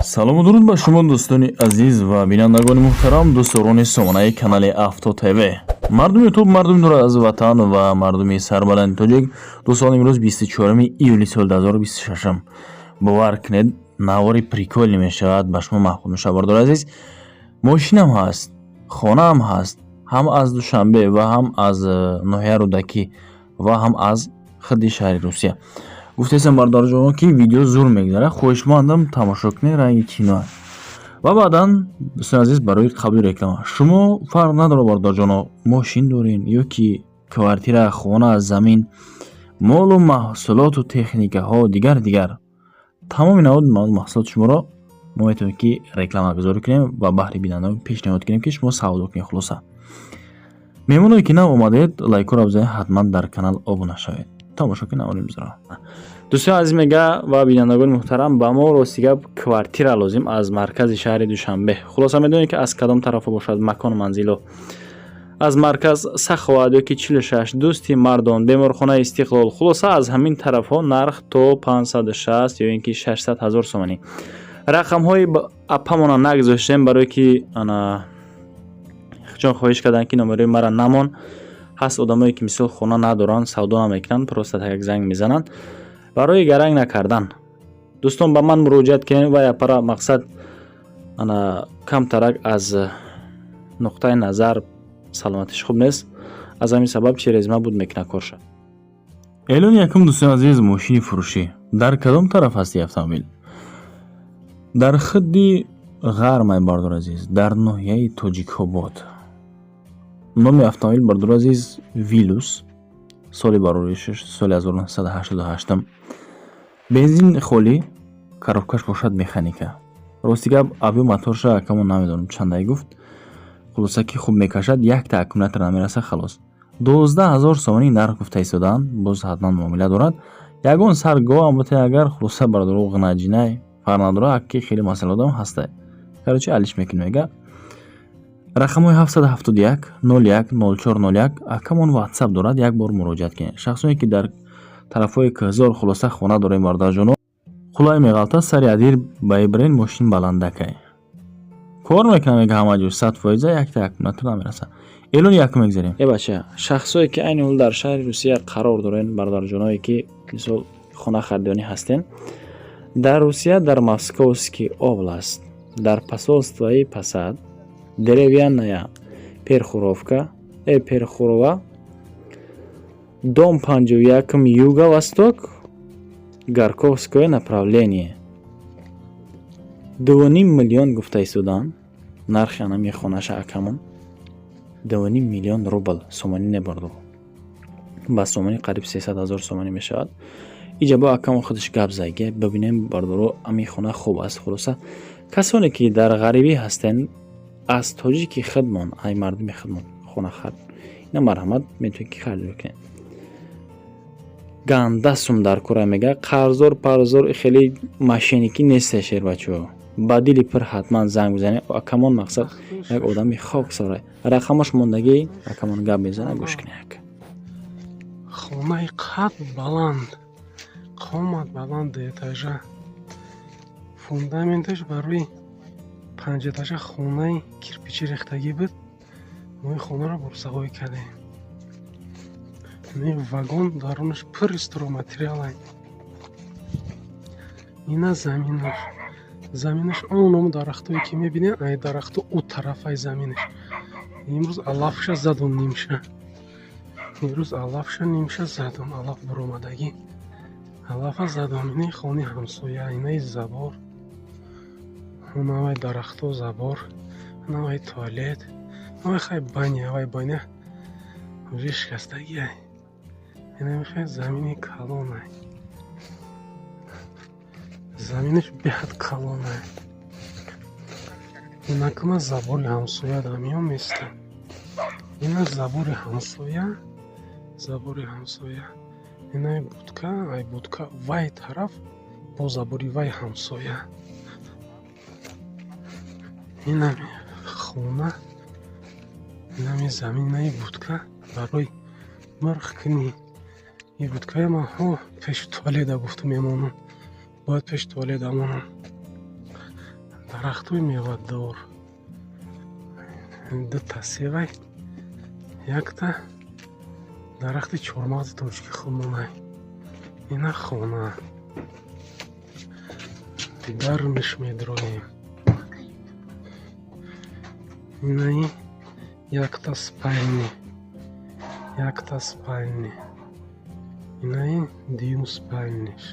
Салому дуруд ба шумо, дӯстони азиз ва бинандагони муҳтарам, дӯстдорони сомонаи канали Авто ТВ, мардуми Ютуб, мардуми дур аз ватан ва мардуми сарбаланди тоҷик. Дӯстон, имрӯз 24 июли соли 2026. Бовар кунед, навори прикольный мешавад, ба шумо маъқул мешавад. Бардори азиз, мошинам ҳаст, хонаам ҳаст, ҳам аз Душанбе ва ҳам аз ноҳияи Рӯдакӣ ва ҳам аз худи шаҳри Русия. Гуфтаистам, бародарҷонон, ки видео зур мегузарад, хоҳишмандам, тамошо кунед, ранги кино. Ва баъдан, дӯстони азиз, барои қабули реклама шумо фарқ надорад, бародарҷоно, мошин дорен ё ки квартира, хона, замин, молу маҳсулоту техникаҳо, дигар дигар, тамоми наводи молу маҳсулоти шуморо мо метавонем ки рекламагузорӣ кунем ва баҳри бинандагон пешниҳод кунем, ки шумо савдо кунед. Хулоса, меҳмоное ки нав омадед, лайкҳоро бизанед, ҳатман дар канал обуна шавед. Тамошо кунед навори имрӯзаро. Дӯстони азиз, мега, ва бинандагони муҳтарам, ба мо, рости гап, квартира лозим аз маркази шаҳри Душанбе. Хулоса, медонед, ки аз кадом тарафо бошад, макону манзило: аз марказ, Саховат ё ки 46, Дӯсти мардон, беморхонаи Истиқлол. Хулоса, аз ҳамин тарафҳо нарх то 560 ё ин ки 600 ҳазор сомонӣ. Рақамҳои аппамона нагузоштем, барое ки ана чун хоҳиш карданд, ки номерои мара намон. Ҳаст одамое ки, мисол, хона надоранд, савдо намекунанд, просто так занг мезананд. Барои гаранг накардан, дӯстон, ба ман муроҷиат кунед. Вай аппара, мақсад, ана камтарак аз нуқтаи назар саломатиш хуб нест, аз ҳамин сабаб через ма буд мекунад корша. Эълони якум, дӯстони азиз, мошини фурӯшӣ. Дар кадом тараф ҳасти автомобил? Дар худи ғармай, бардор азиз, дар ноҳияи Тоҷикобод. Номи автомобил, бардор азиз, Вилус, соли бароришаш соли 1988, бензин холӣ, коробкаш бошад механика. Рости гап, объём моторша акамон намедонам чандай гуфт. Хулоса, ки хуб мекашад, якта аккумулятор намераса, халос. 12 000 сомонӣ нарх гуфта истодаанд, боз ҳатман муомила дорад. Ягон сар гоҳам боте агар, хулоса, бародаро, ғинаҷинай фарқ надорад, аки хеле масъалаодам ҳаста. Короче, алиш мекунем, мега. Рақамҳои 771 01 04 01, акамон ватсап дорад, як бор муроҷиат кунед. Шахсоне ки дар тарафҳои Кӯҳзор, хулоса, хона дорем, бародарҷоно, хулай меғалта, сари адир ба ибрен, мошин баландакай кор мекунам, мега, ҳама ҷо 100%, якта аккумулятор намераса. Эълони якум мегзарем. Э бача, шахсое ки айни ҳол дар шаҳри Русия қарор дорен, бародарҷоное ки, мисол, хона харидонӣ ҳастен, дар Русия, дар Московский область, дар посольствои Посад, Деревянная Перхуровка, Перхурова, дом 51, юго-восток, Горьковское направление, 2,5 миллион гуфта истодаанд нархи анами хонаша акамон. 2,5 миллион рубл, сомонӣ не, бардо, ба сомонӣ қариб 300 000 сомонӣ мешавад. Иҷа бо акамон худаш гап заге, бибинем, бардоро, ами хона хуб аст. Хулоса, касоне ки дар ғарибӣ ҳастен, аз тоҷики худмон, ай мардуми худмон хона хар, ина марҳамат, метавонед ки харидорӣ кунед. Ганда сум дар кора, мега, қарздор парздор хеле мошенникӣ нест, шербачаҳо. Ба дили пир ҳатман занг бизанед акамон. Мақсад, як одами хоксора, рақамаш мондагӣ, акамон гап мезана, гӯш кунед. Хонаи қад баланд, қомат баланд, дуэтажа, фундаменташ барои панҷэтажа хонаи кирпичӣ рехтагӣ буд. Мо ин хонаро бурсаҳоӣ кардем. Ин вагон дарунаш пур стройматериалай. Ина заминаш, заминаш он дарахтое ки мебинед, ай дарахту ӯ тарафай заминаш. Имрӯз алафша задум нимша, имрӯз алафша нимша задум, алаф буромадагӣ, алафа задум. Инаи хони ҳамсоя, инаи забор, навай дарахто, забор, навай туалет, навай хай баня, авай баня уже шикастагиай. Ина замини калонай, заминаш беҳад калонай. Инакума забори ҳамсоя дар миён местам. Ина забори ҳамсоя, забори ҳамсоя, инаи будка, ай будка вай тараф бо забори вай ҳамсоя. Инами хона, инами замин, инаи будка барои мурғ кунӣ. Ин будкая ман ҳо пеши туалета гуфту мемонам, бояд пеши туалета монам. Дарахтҳои мевадор. Дута севай, якта дарахти чормағзи тоҷики худмонай. Ина хона. Дармиш медроем. Инаи якта спальни. Якта спальни. Инаи дуюм спальниш.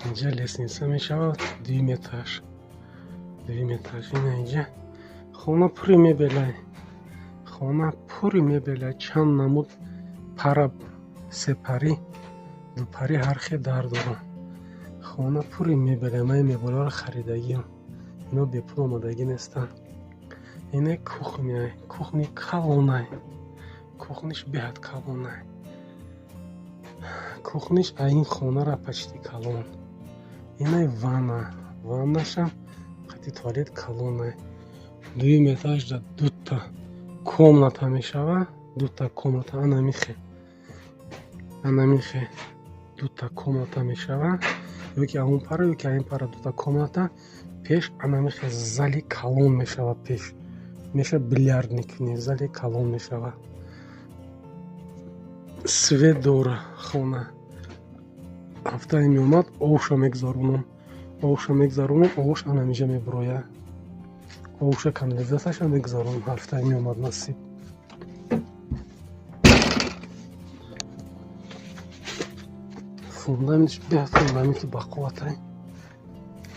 Инҷа лестница мешавад, дуюм этаж. Дуюм этаж. Ина инҷа хона пури мебелай. Хона пури мебелай. Чанд намуд пара, сепарӣ, дупарӣ ҳар хел дар дорам. Хона пури мебелай. Ман ин мебелҳоро харидагиам. Ино бепул омадагӣ нестанд. Ина кухняй. Кухни калонай. Кухниш беҳад калонай. Кухниш ин хонара почти калон. Инай ванна. Ваннашам қати туалет калонай. Дуюм этажда дута комната мешавад. Дута комната анамихе. Анамихе дута комната мешавад. Ёки аун пара, ёки аин пара дута комната. Пеш анамихе зали калон мешавад пеш. Меша бильярд мекунӣ, зали калон мешавад. Свет дора хона. Ҳафтае меомад, овша мегзаронам. Овша мегзаронам, овш анамиҷа мебурояд. Овша канализатсияша мегзаронам, ҳафтае меомад насиб. Фундаментш беҳад фундаменти бақувватай.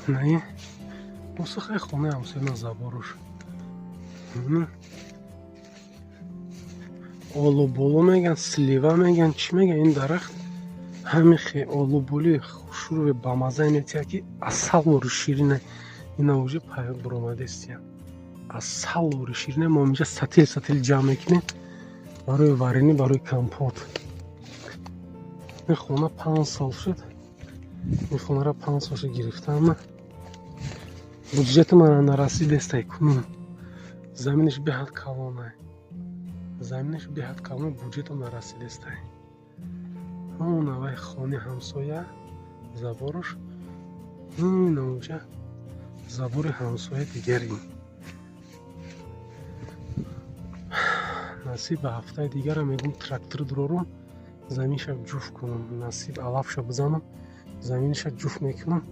Наи мусихаи хонаи ҳамсоя на заборуш. Олуболу меган, слива меган, чӣ меган ин дарахт ҳамихе олуболи хушрӯи бамаззае метиҳад, ки асалвори ширине. Ина уже паёк буромадестия. Асалвори ширине. Мо инҷа сатил сатил ҷамъ мекунем барои варенӣ, барои компот. Ин хона 5 сол шуд. Ин хонара 5 сол шуд гирифтам. Буҷети мана нарасидестай кунун. Заминаш беҳад калонай. Заминаш беҳад калон, буҷетам нарасидестай. Ҳамон авваи хони ҳамсоя, заборуш, ин онҷа забори ҳамсоя дигари. Насиб ба ҳафтаи дигара мегум трактор дурорум, заминша ҷуфт кунам. Насиб алафша бизанам, заминша ҷуфт мекунам.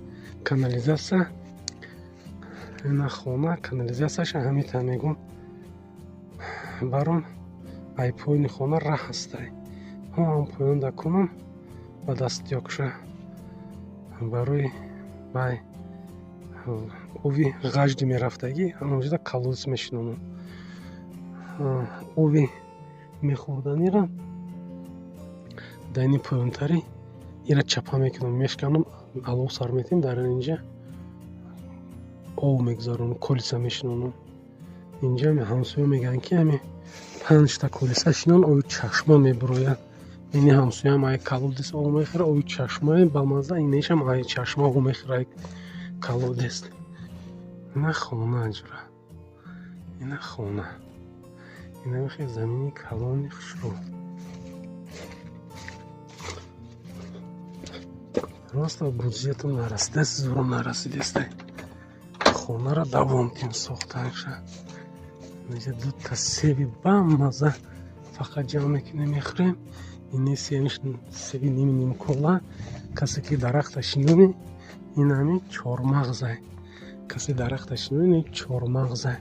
Канализатсия, ина хона, канализатсияша ҳамита мегум. Барон ай поёни хона раҳ ҳастай. Ҳам поёнда кунам ба дастёкша барои вай ови ғажди мерафтагӣ, ҳамонҷода колодец мешинонам. Ови мехӯрданира дар ини поёнтарӣ ира чапа мекунам, мешканам, алов сар метем, дар инҷа ов мегузаронам, колиса мешинонам. Инҷа ҳамсоя мегӯянд, ки ҳами 5та колиса шинон, ови чашма мебурояд. Ини ҳамсоям ай колодец ов мехӯрад, ови чашмаи бамазза, инешам ай чашма ов мехӯрад, ай колодец. Ина хона аҷра. Ина хона. Ина мехе замини калони хушрӯ. Просто буҷетам нарасидааст, зурам нарасидааст. Хонара давом тим сохтанша. Инҷа дута себи бамазза фақат ҷамъ мекунем, мехӯрем. Ини себиш себи ними нимкола. Касе ки дарахта шинони, ин ҳами чормағзай. Касе дарахта шинони, ин чормағзай.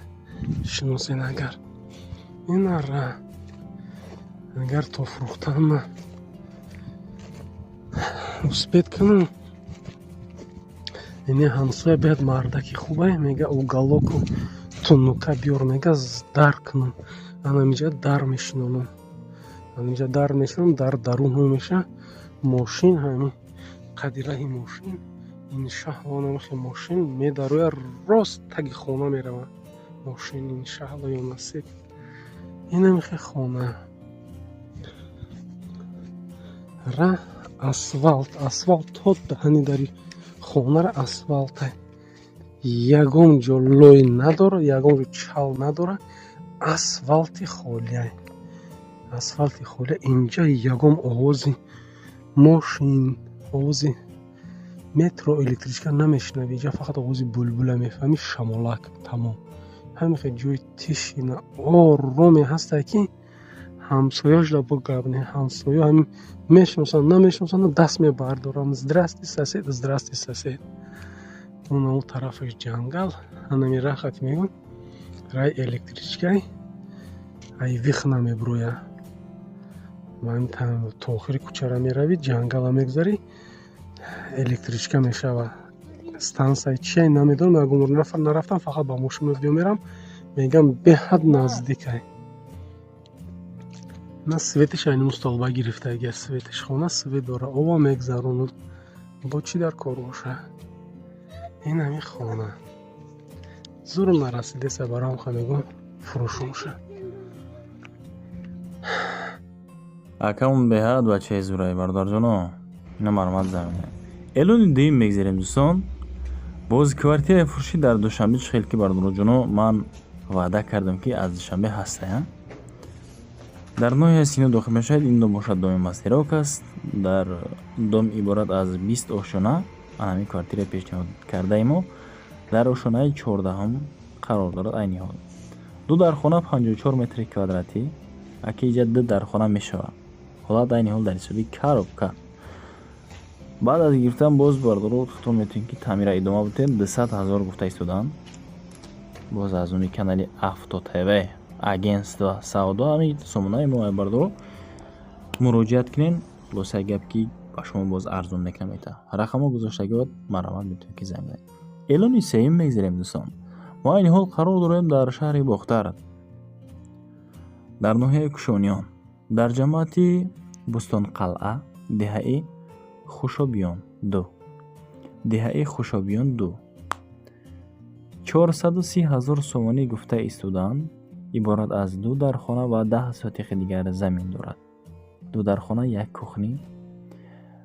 Шиносен агар. Ина ра. Агар то фурӯхтан ма успеть кунам. Ини ҳамсоя беҳад мардаки хубай, мега уголоку тунука биёр, мега дар кунам. Анамиҷа дар мешинонам. Анамиҷа дар мешинонам, дар дарун меша мошин, ҳами қади раҳи мошин, иншаалло намехе мошин медароя, рост таги хона мерава. Мошин иншаалло ё насиб. Инамихе хона. Ра асфалт, асфалт то даҳани дари хонара асфалтай. Ягон ҷо лой надора, ягон ҷо чал надора, асфалти холиай. Асфалти холия. Инҷа ягон овози мошин, овози Метро, электричка намешунавӣ, иҷа фақат овози булбула мефаҳмӣ, шамолак, тамом. Ҳамин хел ҷои тишина ороме ҳастае, ки ҳамсояшда бо гап не, ҳамсоя ҳамин мешиносанд, намешиносанд, даст мебардоранд: «Здрасте, сосед, здрасте, сосед». Он тарафаш ҷангал, анами рахат мегӯм, раи электричкай ай вихна мебуроя. То охири кӯчара меравӣ, ҷангала мегузарӣ, электричка мешава. Стансияи чия, намедонам, ягон бор нарафтам, фақат ба мошин биё мерам, мегам, беҳад наздикай. На светиш айни мустолба гирифтагия, светиш, хона свет дора, ова мегзаронад, бо чӣ дар кор боша? Ин ҳамин хона зурм нарасидеса, барам ха мегӯм, фурӯшумша. Акамон беҳад бачаи зурай, бародарҷоно, ина марҳамат, замина. Эълони дуюм мегзарем, дӯстон. Боз квартираи фурӯшӣ дар Душанбе. Чӣ хел ки, бародароҷоно, ман ваъда кардам, ки аз Душанбе ҳастая, дар ноҳияи Сино дохил мешавад. Ин дом бошад, доми мастерок аст. Дар дом иборат аз 20 ошёна. Ҳамин квартираи пешниҳод кардаи мо дар ошёнаи 14-ум қарор дорад. Айни ҳол ду дархона, 54 метри квадратӣ. Аки иҷа ду дархона мешавад. Ҳолат айни ҳол дар ҳисоби коробка. Баъд аз гирифтан боз, бародаро, худтон метавонед, ки таъмира идома бидиҳед. 200 000 гуфта истодаанд. Боз аз номи канали Авто ТВ, агентство савдо, ҳамин сомонаи мо, бародаро, муроҷиат кунед. Хулосаи гап, ки ба шумо боз арзон мекунам. Мета рақамҳо гузоштагиот, марҳамат, метавонед, ки занг занед. Эълони сеюм мегзарем, дӯстон. Мо айни ҳол қарор дорем дар шаҳри Бохтар, дар ноҳияи Кушониён, дар ҷамоати Бӯстонқалъа, деҳаи Хушобиён 2, деҳаи Хушобиён 2. 430 000 сомонӣ гуфта истодаанд. Иборат аз ду дархона ва 10 сотихи дигар замин дорад. Ду дархона, як кухня.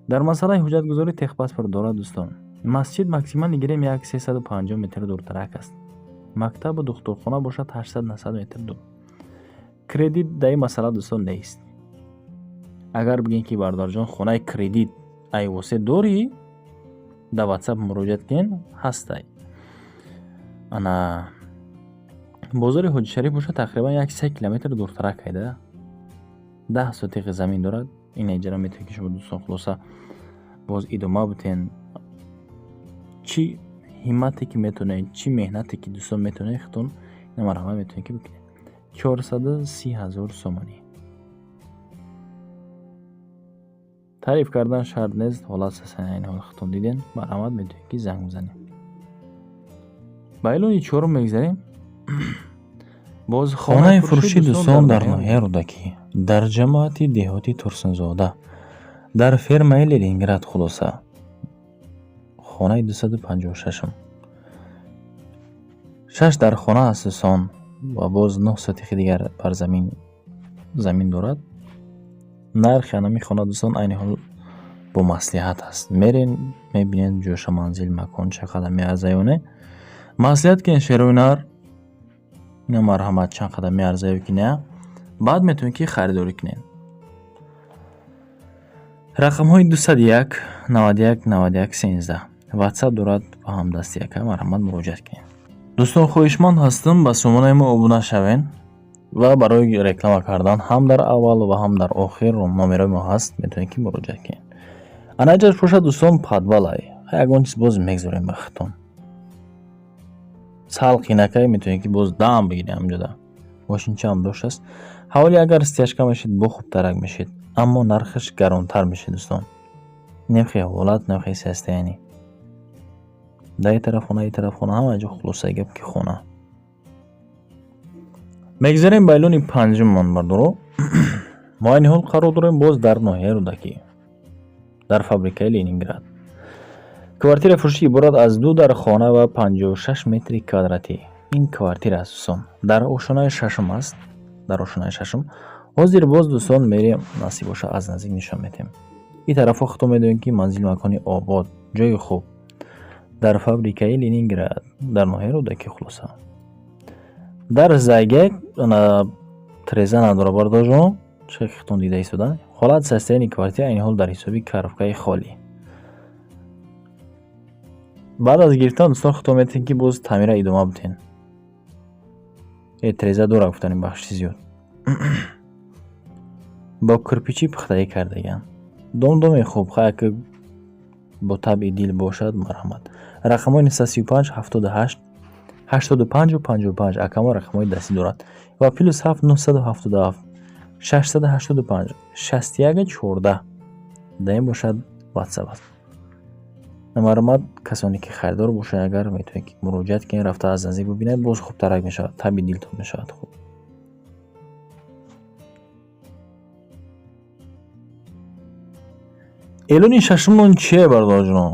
Дар масъалаи ҳуҷҷатгузорӣ техпаспорт дорад, дӯстон. Масҷид максимально гирем, як 350 метр дуртарак аст. Мактабу духтурхона бошад, 800 метр дур. Кредит дар ин масъала, дӯстон, нест. Агар бигем, ки бародарҷон, хонаи кредит айвосе дорӣ, дар Ватсап муроҷиат кунед, ҳастай. Ана бозори Ҳоҷишариф бошад, тақрибан як 3 километр дуртарак айда. 10 сотиқи замин дорад. Ин иҷара метавонед, ки шумо, дӯстон, хулоса, боз идома битен. Чӣ ҳиммате ки метавонед, чӣ меҳнате ки, дӯстон, метавонед, худтон ина марҳамат, метавонед, ки бикунед. 430 000 сомонӣ. Таъриф кардан шарт нест, ҳолат сасана ҳол худтон диден. Марҳамат, метавонед, ки занг бизанед. Ба эълони чорум мегзарем. Боз хонаи фурӯшӣ, дӯстон, дар ноҳияи Рӯдакӣ, дар ҷамоати деҳоти Турсунзода, дар фермаи Ленинград. Хулоса, хонаи 256-ум, шаш дархона аст, дӯстон, ва боз нӯҳ сотихи дигар бар замин дорад. Нархи анами хона, дӯстон, айни ҳол бо маслиҳат аст. Мерен, мебинед ҷоша, манзил, макон чӣ қадар меарза ё не. Маслиҳат кунед, шерои нар ина, марҳамат, чанд қадар меарза ё ки не, баъд метавонед, ки харидорӣ кунед. Рақамҳои 201 91 91 13 Ватсап дорад ва ҳамдасти яка, марҳамат, муроҷиат кунед. Дӯстон, хоҳишманд ҳастам, ба сомонаи мо обуна шавед ва барои реклама кардан ҳам дар аввал ва ҳам дар охир номерои мо ҳаст, метавонед, ки муроҷиат кунед. Ана иҷаш бошад, дӯстон, подвалай. Ягон чиз боз мегзорем ба худтон. Сал қинакай, метавонед, ки боз дам бигиред ҳамҷода. Мошинчаам доштааст. Ҳаволи агар стяжка мешид, бо хубтарак мешид, аммо нархаш гаронтар мешид, дӯстон. Нехе ҳолат, нехе состояние. Дар ин тараф хона, ин тараф хона, ҳама ҷо, хулосаи гап, ки хона. Мегзарем ба эълони панҷуммон, бардоро. Мо айни ҳол қарор дорем боз дар ноҳияи Рӯдакӣ, дар фабрикаи Ленинград. Квартираи фурӯшӣ иборат аз ду дархона ва 56 метри квадратӣ. Ин квартира аст, дӯстон, дар ошёнаи шашум аст, дар ошёнаи шашум. Ҳозир боз, дӯстон, мерем, насиб боша, аз наздик нишон медиҳем. Ин тарафҳо худтон медонед, ки манзили макони обод, ҷои хуб, дар фабрикаи Ленинград, дар ноҳияи Рӯдакӣ. Хулоса, дар зайгак треза надора, бардорҷон, чӣ худтон дида истода. Ҳолат, состояние квартира айни ҳол дар ҳисоби коробкаи холӣ. Баъд аз гирифтан, дӯстон, худтон метавонед, ки боз таъмира идома бидиҳед. Треза дора, гуфтанем, бахши зиёд бо кирпичи пухтагӣ кардагианд. Дом доме хуб, хай, ки бо табъи дил бошад, марҳамат. Рақамҳои 935 78 85 55 акамо рақамҳои дастӣ дорад ва +7 977 685 61 14 дар ин бошад ватсап аст. Марҳамат, касоне ки харидор бошанд, агар метавонед, ки муроҷиат кунед, рафта аз наздик бибинед, боз хубтарак мешавад, табъи дилтон мешавад хуб. Эълони шашумон чие, бародарҷонон?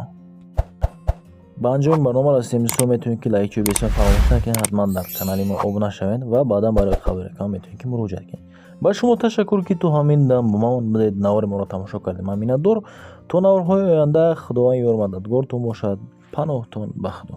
Ба анҷоми барнома расидем, дӯстон. Метавонед, ки лайкчиё бесиён фаромӯш накунед, ҳатман дар канали мо обуна шавед ва баъдан барои қабули реклама метавонед, ки муроҷиат кунед. Ба шумо ташаккур, ки то ҳамин дам бо ман будед, навори моро тамошо кардед. Ман миннатдор. То наворҳои оянда Худованд ёр мададгортон бошад. Паноҳтон ба Худо.